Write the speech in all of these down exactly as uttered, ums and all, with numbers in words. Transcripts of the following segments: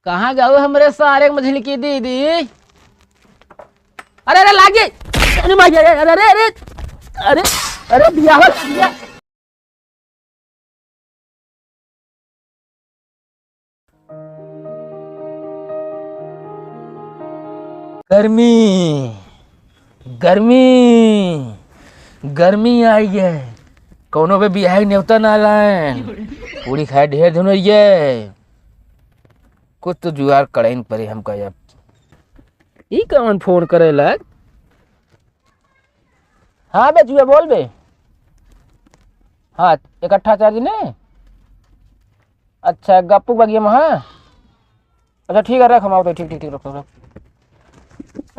कहाँ गयो हमरे सारे मझली की दीदी? अरे, अरे, लागी। अरे, माई, अरे, अरे, अरे, अरे, अरे, अरे, बियाह हो गया। गर्मी, गर्मी, गर्मी आई है। कौनो पे बियाह के नेवता ना लाएन। पूरी खाए ढेर धुन होइए। कुछ तो जुगाड़ कड़ैन पड़े हमका अब। ई कौन फोन करे लाग? हाँ बे जुआ, बोल बे। हाँ, इकट्ठा चार्ज ने। अच्छा, गप्पू बगिया में, हाँ। अच्छा, ठीक है, रख, हम आवत है। ठीक, ठीक, ठीक, रख, रख।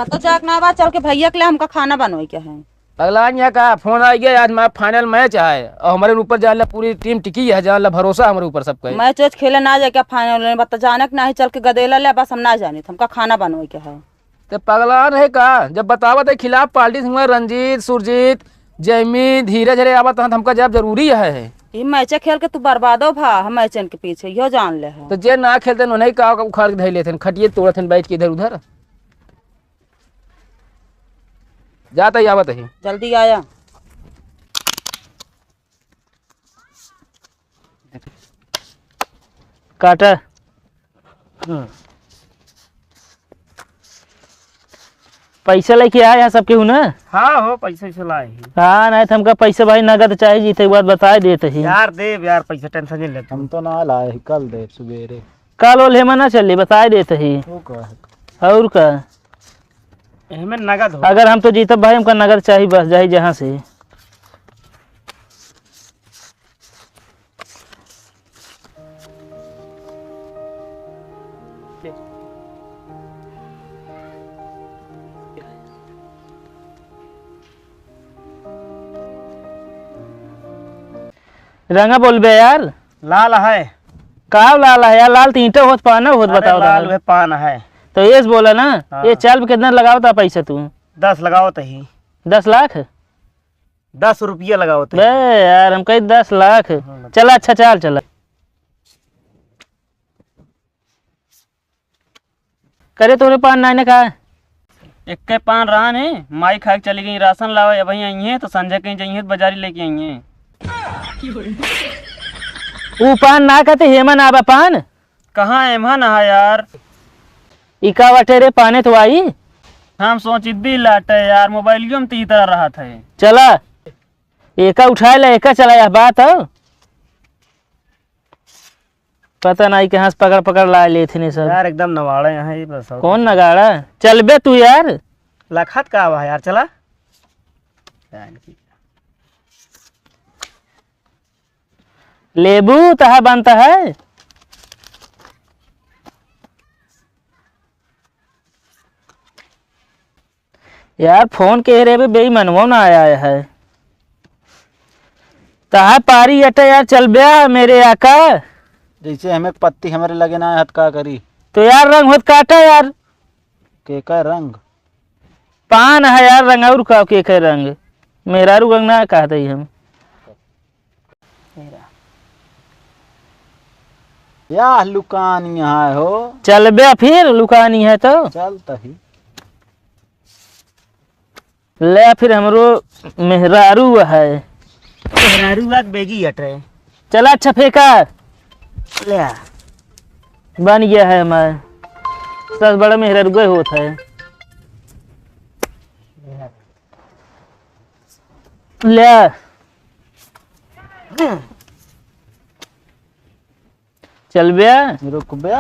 कतो जाक ना बा, चल के भैया के ले हमका खाना बनवाई के है। अगला यहाँ का फोन आ गया, आज हमारा फाइनल मैच है और हमारे ऊपर जान ला पूरी टीम टिकी है, जान ला भरोसा हमारे ऊपर सबका है। मैच वैच खेले ना जाए क्या फाइनल में? बता, जानक ना है, चल के गदेला ले, बस हम ना जाने, हमका खाना बनवाई के है। ते पगलान है का? जब बतावत है खिलाफ पार्टी से हुआ रंजीत, सुरजीत, जैमी, धीरज रे आवत हैं, हमका जब जरूरी है। ई मैचे खेल के तू बर्बादो भा, हम मैचन के पीछे, यो जान ले है। तो जे ना खेलते हैं, उन्हें का उखाड़ के धइ लेते हैं, खटिए तोड़त हैं बैठ के इधर उधर। जाता ही आवत है। जल्दी आया। काटा। हम्म। पैसा लेके आए हैं सब केहू ना? हाँ हो, पैसा वैसा लाए ही। हाँ, नहीं तो हमका पैसा भाई नगद चाहिए, जीते के बाद बताए देत ही। यार देब यार पैसा, टेंशन नहीं लेते। हम तो ना लाए ही, कल देब सुबेरे। कल ओल हेमा ना चली, बताए देत ही। वो का है? और का? एहमे नगद हो। अगर हम तो जीतब भाई, हमका नगद चाहिए बस, जाई जहाँ से। रंगा बोलबे यार। लाल है। का लाल है यार? लाल तो ईंटा होत, पाना होत, अरे बताओ लाल रंगा। वह पान है। तो ये से बोला ना, हाँ। ये चाल पे कितना लगावता पैसा तू? दस लगावत ही। दस लाख? दस रुपया लगावत बे ही। यार, हम कही दस लाख। हाँ, बता। चला, अच्छा, चाल, चला। करे तोरे पान नाई ने खा? एक्के पान रहन है, माई खा के चली गई राशन लावे, अबहीं आई हैं, तो संझा कहीं जाई हैं, तो बाजारी लेके आई हैं। ऊ पान ना खाते, हेमन आबा पान? कहाँ एम्हन है यार? ई का बाटे रे, पाने तो आई। हम सोचित भी लाटे यार, मोबाइलियो में तो ई तरह रहत है। चला, एका उठाए ला, एका चला, यह बात हो। पता नहीं कहाँ से पकड़ पकड़ ला लेथिन ये सब। यार एकदम नवाड़ा यहाँ, ये बस और कौन कुछ नहीं। नगाड़ा? चल बे तू यार। लखत का बा यार, चला। लेबू तहा बनता है। यार, फोन के रे बे, बेईमानवा ना आया है। तहा पारी अटे यार, चल ब्या मेरे आका। जैसे हमें पत्ती हमरे लगे ना आया, त का करी? तो यार, रंग होत काटा यार। के का रंग? पान है यार रंग, और का के का रंग? मेहरारू रंग ना कहते ही हम। या लुकानी है हो। चलबे फिर लुकानी है तो। चल तही। ले फिर हमरो मेहरारू है। मेहरारू आग बेगी हटे। चला अच्छा फेंका। ले आ। बन गया है हमार। सबसे बड़ा मेहरारू गए होत है। ले आ। चल बे। रुक बे।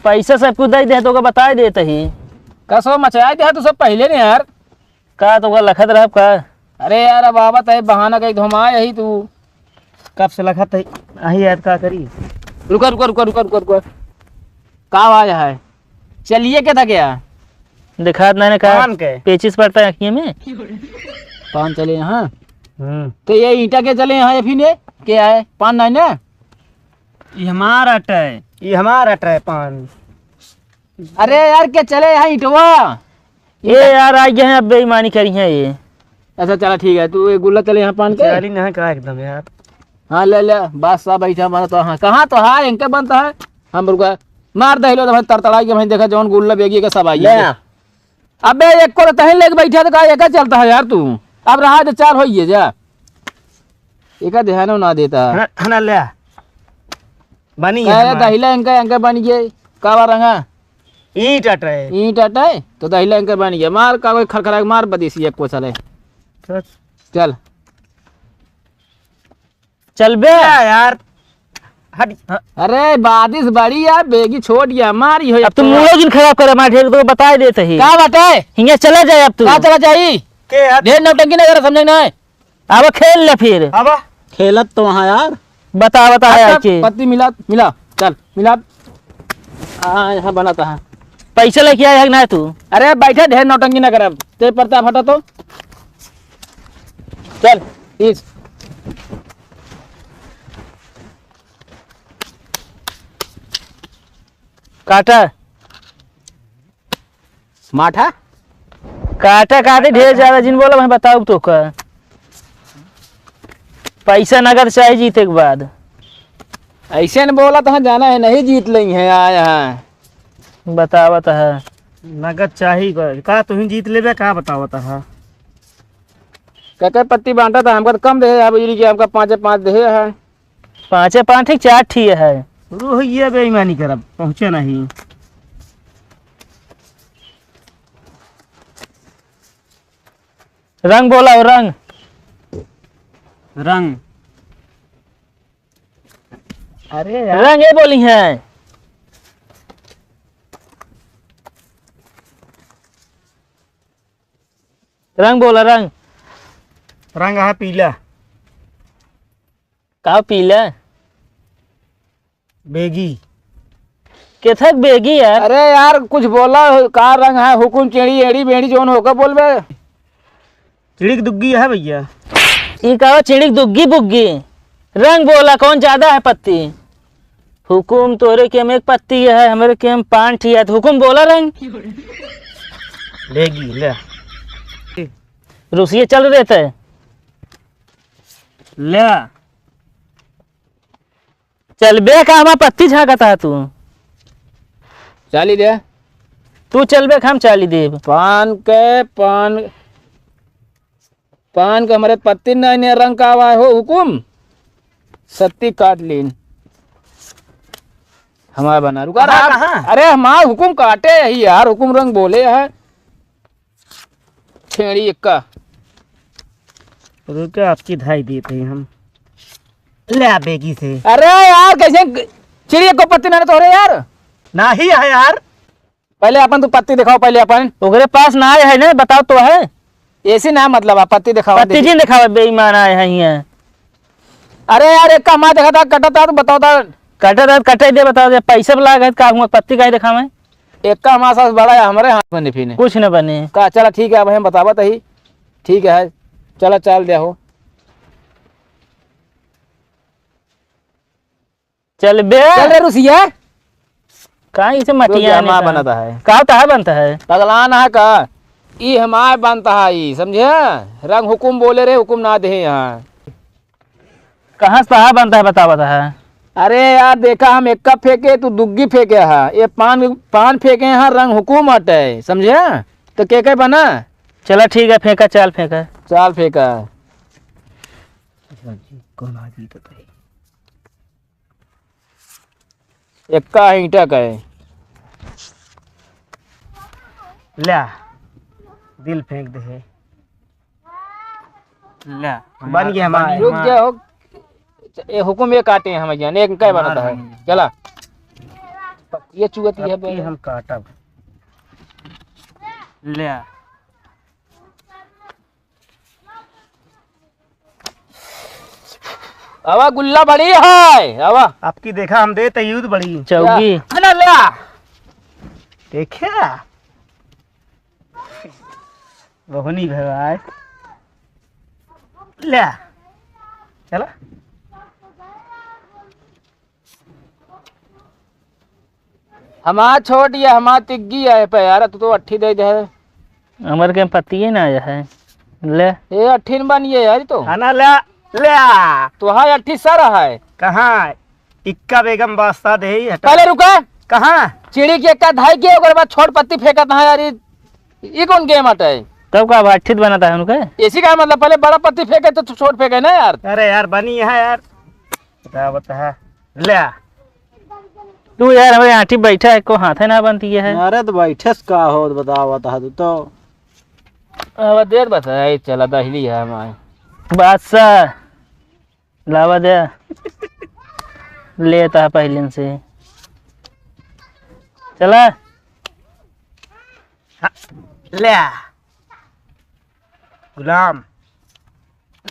पैसा सब कुछ दे दे, तो का बताए देत ही। कसो मचाए दे तू सब पहले ने यार। का तो का लखत रहब का? अरे यार, अब आवत है बहाना कहीं घुमाए यही तू। कब से लखत है, अही यार का करी? रुका, रुका, रुका, रुका, रुका, रुका। का आवाज है? चलिए के था क्या? दिखात नहीं ना का? पान के? पेचिस पड़ता है आँखिए में। पान चले यहाँ। हम्म। तो ये ईंटा के चले यहाँ, ये फिर ये क्या है? पान नहीं ना? ये हमारा अट्टा है। ये हमारा अट्टा है पान। अरे यार, के चले यहाँ ईंटवा? ये यार, आ गए हैं, अब बेईमानी करी है ये। अच्छा, चला ठीक है, तू ये गुल्ला चले यहाँ पान के। जाली नहीं का एकदम यार। हाँ, ले, ले, बस सब बैठा, मारा तो, हाँ, कहाँ तो है, इनके बनता है? हम रुका, मार दहिलो तो भाई, तरतड़ाई के भाई, देखा, जौन गुल्ला बेगी के सब आई ले। है। अबे, एक को तो तहीं लेके बैठा, तो का, एक चलता है यार तू। अब रहा तो चाल होइए जा। एका ध्यानो ना देता। हना, हना ले। बनी है कहे हमार। दहिला इनका, इनका बन गए। का बा रंगा? ईंट अटे। ईंट अटे? तो दहिला इनका बन गए। मार का कोई खरखरा के मार बदीसी एक को चले। चल। चल। चल बे। क्या यार? हट। अरे बारिश बड़ी है, बेगी छोड़ गया, मारी हो अब तू तो। मूड़ो जिन खराब करे, मार ढेर तो बताए देते ही। का बाटे? हियाँ चला जाए अब तू। का चला जाई? के यार? ढेर नौटंकी ना करे, समझे ना? अब खेल ले फिर। अब खेलत तो वहाँ यार। बता, बता है अच्छा, आके। पत्ती मिला, मिला, चल, मिला। हाँ, यहाँ बनाता है। पैसा लेके आया है कि ना तू? अरे बैठा, ढेर नौटंकी ना करब। ते परता फटा तो। चल, इस। काटा। माठा? काटा काटी ढेर ज्यादा जिन बोला, मैं बताऊँ तो का। पैसा नगद चाही जीते के बाद। ऐसे न बोला तो हम जाना है, नहीं जीत लेंगे, आया है। बतावत है। नगद चाही का, का तुहीं जीत लेबे, का बतावत है? का, का पत्ती बांटा था, हमका तो कम देहे है, बिजली के हमका पाँचे पाँच देहे है। पाँचे पाँच ठीक चार ठी है। रोहिया बेईमानी करब, पहुँचे नहीं। रंग बोला हो, रंग। रंग। अरे यार। रंग ये बोली है। रंग बोला, रंग। रंग है पीला। का पीला? बेगी। केथक बेगी यार? अरे यार, कुछ बोला, का रंग है? हुकुम चेड़ी, एड़ी, बेड़ी, जौन होकर बोलबे। चिड़िक दुग्गी है भैया। ई का चिड़िक दुग्गी बुग्गी? रंग बोला, कौन ज्यादा है पत्ती? हुकुम तोरे के हम एक पत्ती है, हमरे के हम पाँच ठी है, तो हुकुम बोला रंग। लेगी, ले। रुसिए चल रहे थे। ले। चलबे का हमार पत्ती झाँकत है तू? चाली दे। तू चलबे का हम चाली देब। पान के, पान, पान के हमरे पत्ती नहीं ने रंग का आवा हो हुकुम। सत्ती काट लीन। हमार बना। रुका कहाँ, रहा। कहाँ? अरे हमार हुकुम काटे ही यार, हुकुम रंग बोले है। छेड़ी एक्का। रुके, आपकी धाई देते हैं हम। ले आ बेगी से। अरे यार, कैसे चिड़ी एक्को पत्ती ना तो रे यार। नाही है यार। पहले अपन तू पत्ती दिखाओ, पहले अपन। ओकरे पास ना है ना, बताओ तो है। ऐसे ना मतलब, आप पत्ती दिखाओ, पत्ती देखी। जी दिखाओ, बेईमान आए हैं यहाँ। अरे यार, एक्का हमार देखा था, कटा था, तो बताओ था। कटा था, कटे दे, बताओ दे, पैसे वाला है, का हुआ, पत्ती काहे दिखावे? एक्का हमारे साथ बड़ा है, हमारे हाथ में निफी ने। कुछ न बने। का, चला ठीक है, अब हम बतावत ही। ठीक है, चला चाल दिया हो। चल बे। चल रे रुसिया। का इसे तो मटिया ये हमार बनता है। का तहार बनता है? पगलान है का? ई हमार बनता है ई, समझे? रंग हुकुम बोले रे, हुकुम ना दे यहाँ। कहाँ से तहार बनता है, बतावत है? अरे यार, देखा, हम एक्का फेंके, तू दुग्गी फेंके है। ये पान, पान फेंके हैं, रंग हुकुम अटे, समझे? तो के के बना? चला ठीक है, फेंका, चाल फेंका। चाल फेंका। कौन आ गई तो भाई? एक्का ईंटा का है। ल्या, दिल फेंक दे है। ल्या, बन गया हमार, रुक हमार। जा, हो। ए, हुकुम ये काटे हैं हम जान, एक का बनता है। चला। ये चुगती है अब की बे। हम काटब। ल्या। आवा गुल्ला बड़ी है, आवा। आपकी देखा हम देते यूद बड़ी। चौकी। अरे ल्या। देखा? बहुनी भवाई। ल्या। चला। हमार छोट ये, हमार तिग्गी है पे यार, तू तो अट्ठी दे दे। हमर के पतिये ना आया है। ले। ए अट्ठिन बनिए यार तो। है ना, ले। ल्या। तो हाँ, अट्ठी सर है। कहाँ? इक्का बेगम बादशाह दे ही हटा। पहले रुका। कहाँ? चिड़ी के इक्का धाई के, ओकर बाद छोट पत्ती फेंकत है यार, ई, ई कौन game हटे? तब का भाई, ठीक बनता है उनके? ऐसी का मतलब, पहले बड़ा पत्ती फेंके तो छोट फेंके ना यार। अरे यार, बनी है यार। बता, बता। ल्या। तू यार, हमारे आँटी बैठा है, को हाथ है ना बनती है। अरे तो बैठे से का हो, बतावा ता तू तो। अब देर बस है, चला दहली है हमारे। बादशाह, लावा दे। लेता है पहले से। चला। हाँ, ले। गुलाम।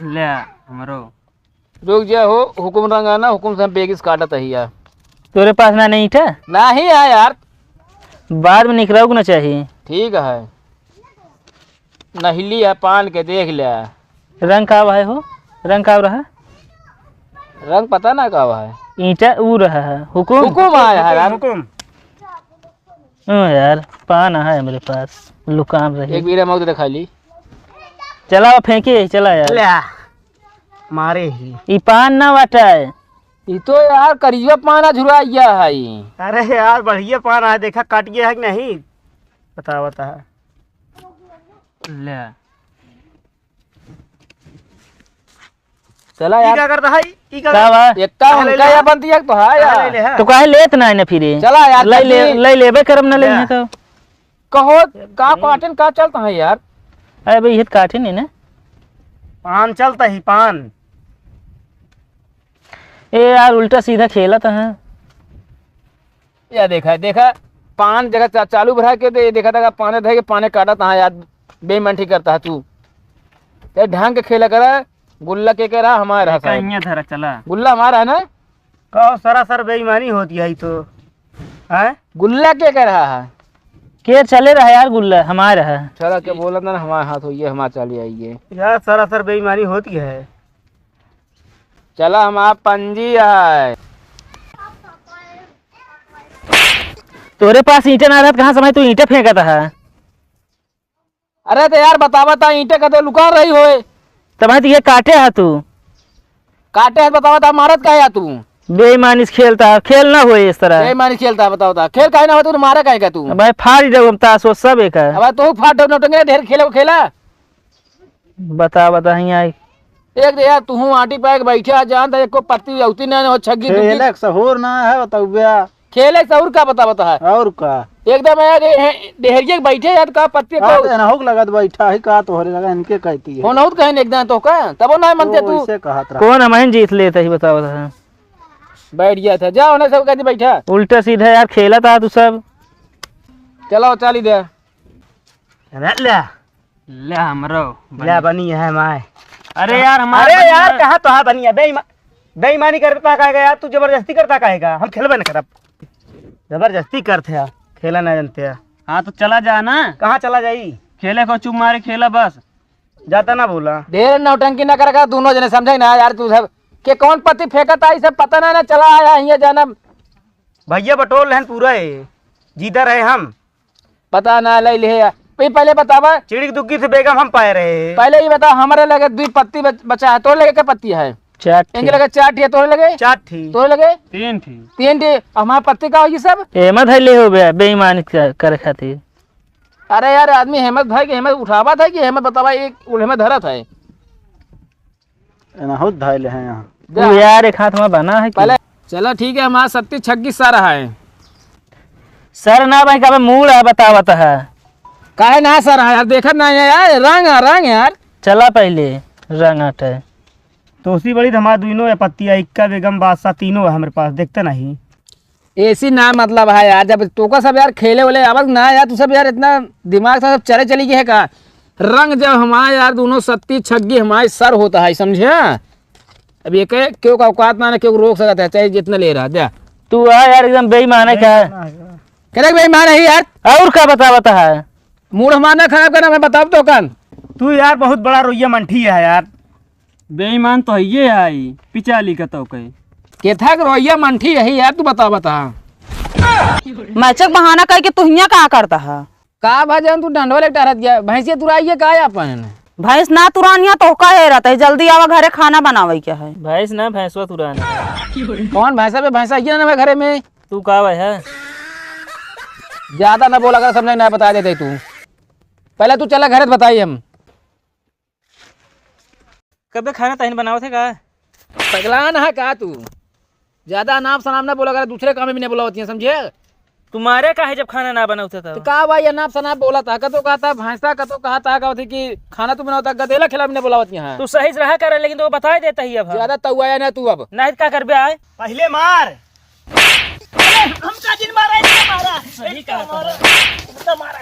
ले, हमरो। रुक जा हो, हुकुम रंगाना, हुकुम से हम बेगिस काटत ही यार। तोरे पास ना नहीं था? नहीं है यार। बाद में निकराऊ ना चाहिए। ठीक है। नहिली है पान के, देख ले। रंग का है हो? रंग का रहा? रंग पता ना का है। ईंटा ऊ रहा है। हुकुम? हुकुम आया है यार। हुकुम। ओ यार, पान है हमरे पास, लुकाम रही। एक बीरा मौत दिखा ली। चला, फेंके, चला यार। ल्या, मारे ही। ई पान ना बाटा है। ई तो यार करिया पान अझुराइया है ई। अरे यार, बढ़िया पान है, देखा काटिया है कि नहीं? बता, बता। ले। चला ई यार। का करता है? ई का का करता? बा? एक का पहले उनका ले। या बनती है तो है कहाँ यार। ले ले, हाँ। तो काहे लेत ना है ना फिर? चला यार, ले ले, जल्दी। ले लेबे करम ना ले ले। ले तो। कहो, का काटन का चलता है यार? अरे भाई, ये तो काटे नहीं ना। पान चलता ही, पान। ए यार, उल्टा सीधा खेलत है। या देखा, देखा, पान जगह चा-, चालू भरा के दे, देखा था, पाने धर के पाने काटा था यार, बेईमानी करता है तू। ते ढंग के खेला करा, गुल्ला के के रहा, हमारा रहा साहब। कहीं धरा चला। गुल्ला हमारा है ना? कहो, सरासर बेईमानी होती है तो, हैं? गुल्ला के के रहा है? के चले रहा यार, गुल्ला हमारा है। चला के बोला था ना, हमारे हाथ होइए, हमारे चले आइए। यार, सरासर बेईमानी होती है। चला, हमार पंजी है। तोरे पास ईंटे ना रहत, कहाँ से भाई तू ईंटे फेंकत है? अरे तो यार, बतावा ता, ईंटे का तो लुका रही होए। तब भाई, तू ये काटे है तू? काटे है, बतावा ता, मारत का है तू? बेईमानी से खेलता है, खेल ना होए इस तरह। बेईमानी से खेलता है, बतावा ता, खेल काहे ना होए, तू मारे काहे का तू? अब भाई, फाड़ ही दे हम ताश वो सब एक है। अब तू फाड़ दो, नौटंगे ढेर खेले, खेला। बता, बता, हियाँ आई। एक दे यार, तुहूँ आटी पाए के बैठे आ, जान त एको पत्ती औती ना हो, छग्गी दुग्गी। खेले के सहूर ना है, बतौबे। खेले के सहूर का बता, बता है। और का? एकदम यार, ये है, डेहरिया के बैठे यार, का पत्ती अब को एनहु के लगत बैठा है, का तोहरे लगा इनके कहती है। हो नहुत कहेन एकदम तो का, तबो ना मनते ओ, तू। ऐसे कहत रहा। कौन हमहिन जीत लेत ही, बता, बता। बैठ गया था, जा उन्हें सब कहती बैठा। उल्टा सीधा यार, खेलत आ तू सब। चलो, चाली दे। अरे ले। ले हमरो बनी। ले बनी है माय। अरे यार, हमार अरे बनी यार, है। कहाँ तो हाँ बनी है? बेईमा-, बेईमानी करता काहे का यार? तू जबरदस्ती करता काहे का? हम खेलबे न करब। जबरदस्ती करते हैं, खेला ना जानते हैं। हाँ, तो चला जा ना। कहाँ चला जाई? खेले को चुप मारे खेला बस। जाता ना बोला। ढेर नौटंकी ना करे का, दोनों जने समझे ना यार, तू सब के कौन पत्ती फेंकत आई, सब पता ना, ना चला आया, हियाँ जाना। भैया बटोर लेहन पूरा है, जीता रहे हम। पता ना, ले ले यार। पे-, पहले बतावा। चिड़ी की दुग्गी से बेगम हम पाए रहे। पहले ये बता, हमारे लगे दुई पत्ती बच-, बचा है, तोरे लगे क्या पत्ती है? चार ठी। इनके लगे चार ठी है, तोरे लगे? चार ठी। तोरे लगे? तीन ठी। तीन ठी। हमार पत्ती का होई सब? एमा धैले हो बे, बेईमानी क-, करे खातिर। अरे यार, आदमी हेमत भाई के हेमत उठावत है कि हेमत बतावा, एक उल्हे में धरत है। एनहु धाइले हैं यहाँ। जा। तू यार, एक हाथ में बना है कि? पहले चला, ठीक है, हमारा सत्ती छग्गी सर है। सर ना भाई, कबे मूड़ है, बतावत है। काहे ना सर है यार, देखत ना है यार, रंग है, रंग है यार। चला पहले, रंग हटे। तोसी बड़ी तो हमारा दुइनो है पत्तिया, इक्का बेगम बादशाह तीनों है हमारे पास, देखते नहीं। ऐसी ना मतलब है यार, जब तोका सब यार खेले वाले आवत ना यार, तू सब यार इतना दिमाग से सब चले चली गए है का? रंग जब हमारे यार दोनों सत्ती छग्गी हमारे सर होता है, समझे? अब ये कहे, क्यों का औकात ना, ना क्यों रोक सकता है, चाहे जितना ले रहा, जा। तू आ यार, एकदम बेईमान है क्या? करे बेईमान है यार। और का बतावत है? मूड हमारा ना खराब करना, मैं बताब तो कन। तू यार बहुत बड़ा रोइया मंठी है यार। बेईमान तो हइये है, पिचाली का तो कहे। केथा के रोइया मंठी यही यार, तू बता, बता। मैचक बहाना कह के तू हियां का करता है? का भजन तू डंडवा लेके टहरत गया? भैंसिया तुराइए का है अपन? भैंस ना तुरानिया तो का है रहता है, जल्दी आवा घरे खाना बनावे के है। भैंस ना, भैंसवा तुरान है। कौन भैंसा बे? भैंसा ये ना घरे में। तू का भाई है? ज्यादा ना बोला कर, समझे ना, बता देते तू। पहले तू चला घरे तो बताई हम। कबे खाना तहिन बनावत है का? पगलान है का तू? ज्यादा अनाप शनाप ना बोला कर, दूसरे काम में भी नहीं बोलावत है, समझे? तुम्हारे का है जब खाना ना बनावत है तो तब? का भाई अनाप शनाप बोला था, कतो कहा था भैंसा, कतो कहा था, कहा थी कि खाना तू बनावत है, गदेला खेला भी नहीं बोलावत है। तू सही से रहा कर, लेकिन तो बता देता ही अब हम। ज्यादा तउआया ना तू अब। नहीं तो का करबे आए? पहले मार। अरे, हमका जिन मारा, इसका मारा। सही कहा था। मारा, इसका मारा।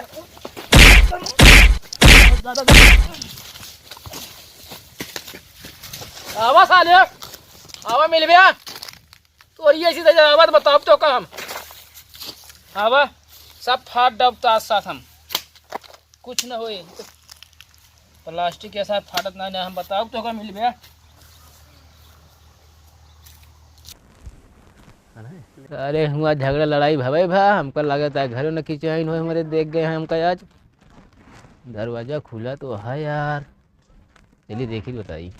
आवा साले, आवा मिलबे। तोरी ऐसी तो आवा तो बताओ तो काम। आवा, सब फाड़ डब तो आज साथ हम। कुछ न होए। प्लास्टिक के साथ फाटत ना, ना हम बताओ तो का मिल गया। अरे हुआ झगड़ा लड़ाई भवे भा, हमका लागत है घरों न किचन हो हमरे देख गए हैं हमका आज। दरवाजा खुला तो है यार, चलिए देखी बताई।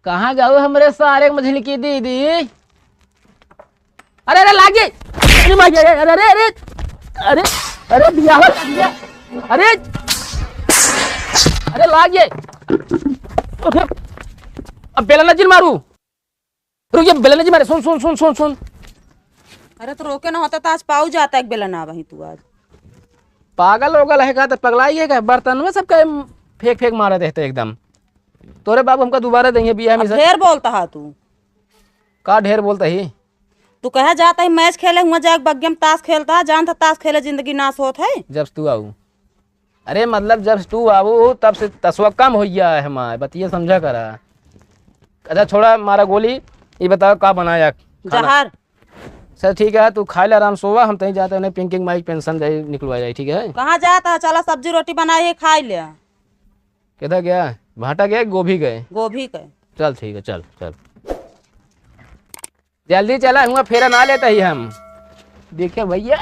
कहाँ गऊ हमरे सारे मझली की दीदी? अरे, अरे, लाग गए। अरे, मार गया, अरे, अरे, अरे, अरे, अरे, बिया हो, लाग गया। अरे, अरे, लाग गए। अब बेला ना जिन मारू। रुक, ये बेला ना जिन मारे। सुन, सुन, सुन, सुन, सुन। अरे, तो रोके ना होता तो आज पाऊ जाता एक बेला ना वहीं तू आज। पागल ओगल है का? तो पगलाई है का? बर्तन में सबका फेंक फेंक मारा देते एकदम। तोरे बाबू हमका दोबारा देंगे बियाह में अब से। ढेर बोलता हा तू। का ढेर बोलता ही? तू कहे जाता ही मैच खेले, हुआ जाके बग्गे में ताश खेलता हा, जानता ताश खेले जिंदगी नाश होत है। जब से तू आऊ, अरे मतलब जब से तू आऊ तब से तसवा कम हो गया है हमार, बतिया समझा करा। अच्छा छोड़ा मारा गोली, ये बताओ का बनाया खाना? जहर। सर ठीक है, तू खाए ले आराम सोवा, हम तहीं जाते हैं पिंकी के माई के पेंशन जाई निकलवा जाई, ठीक है? कहाँ जाता है? चला सब्जी रोटी बनाई है, खाई ले। किधर गया? भाटा गया कि गोभी गए? गोभी के। चल ठीक है, चल, चल। जल्दी चला, हुआ फेरा ना लेता ही हम। देखे भैया,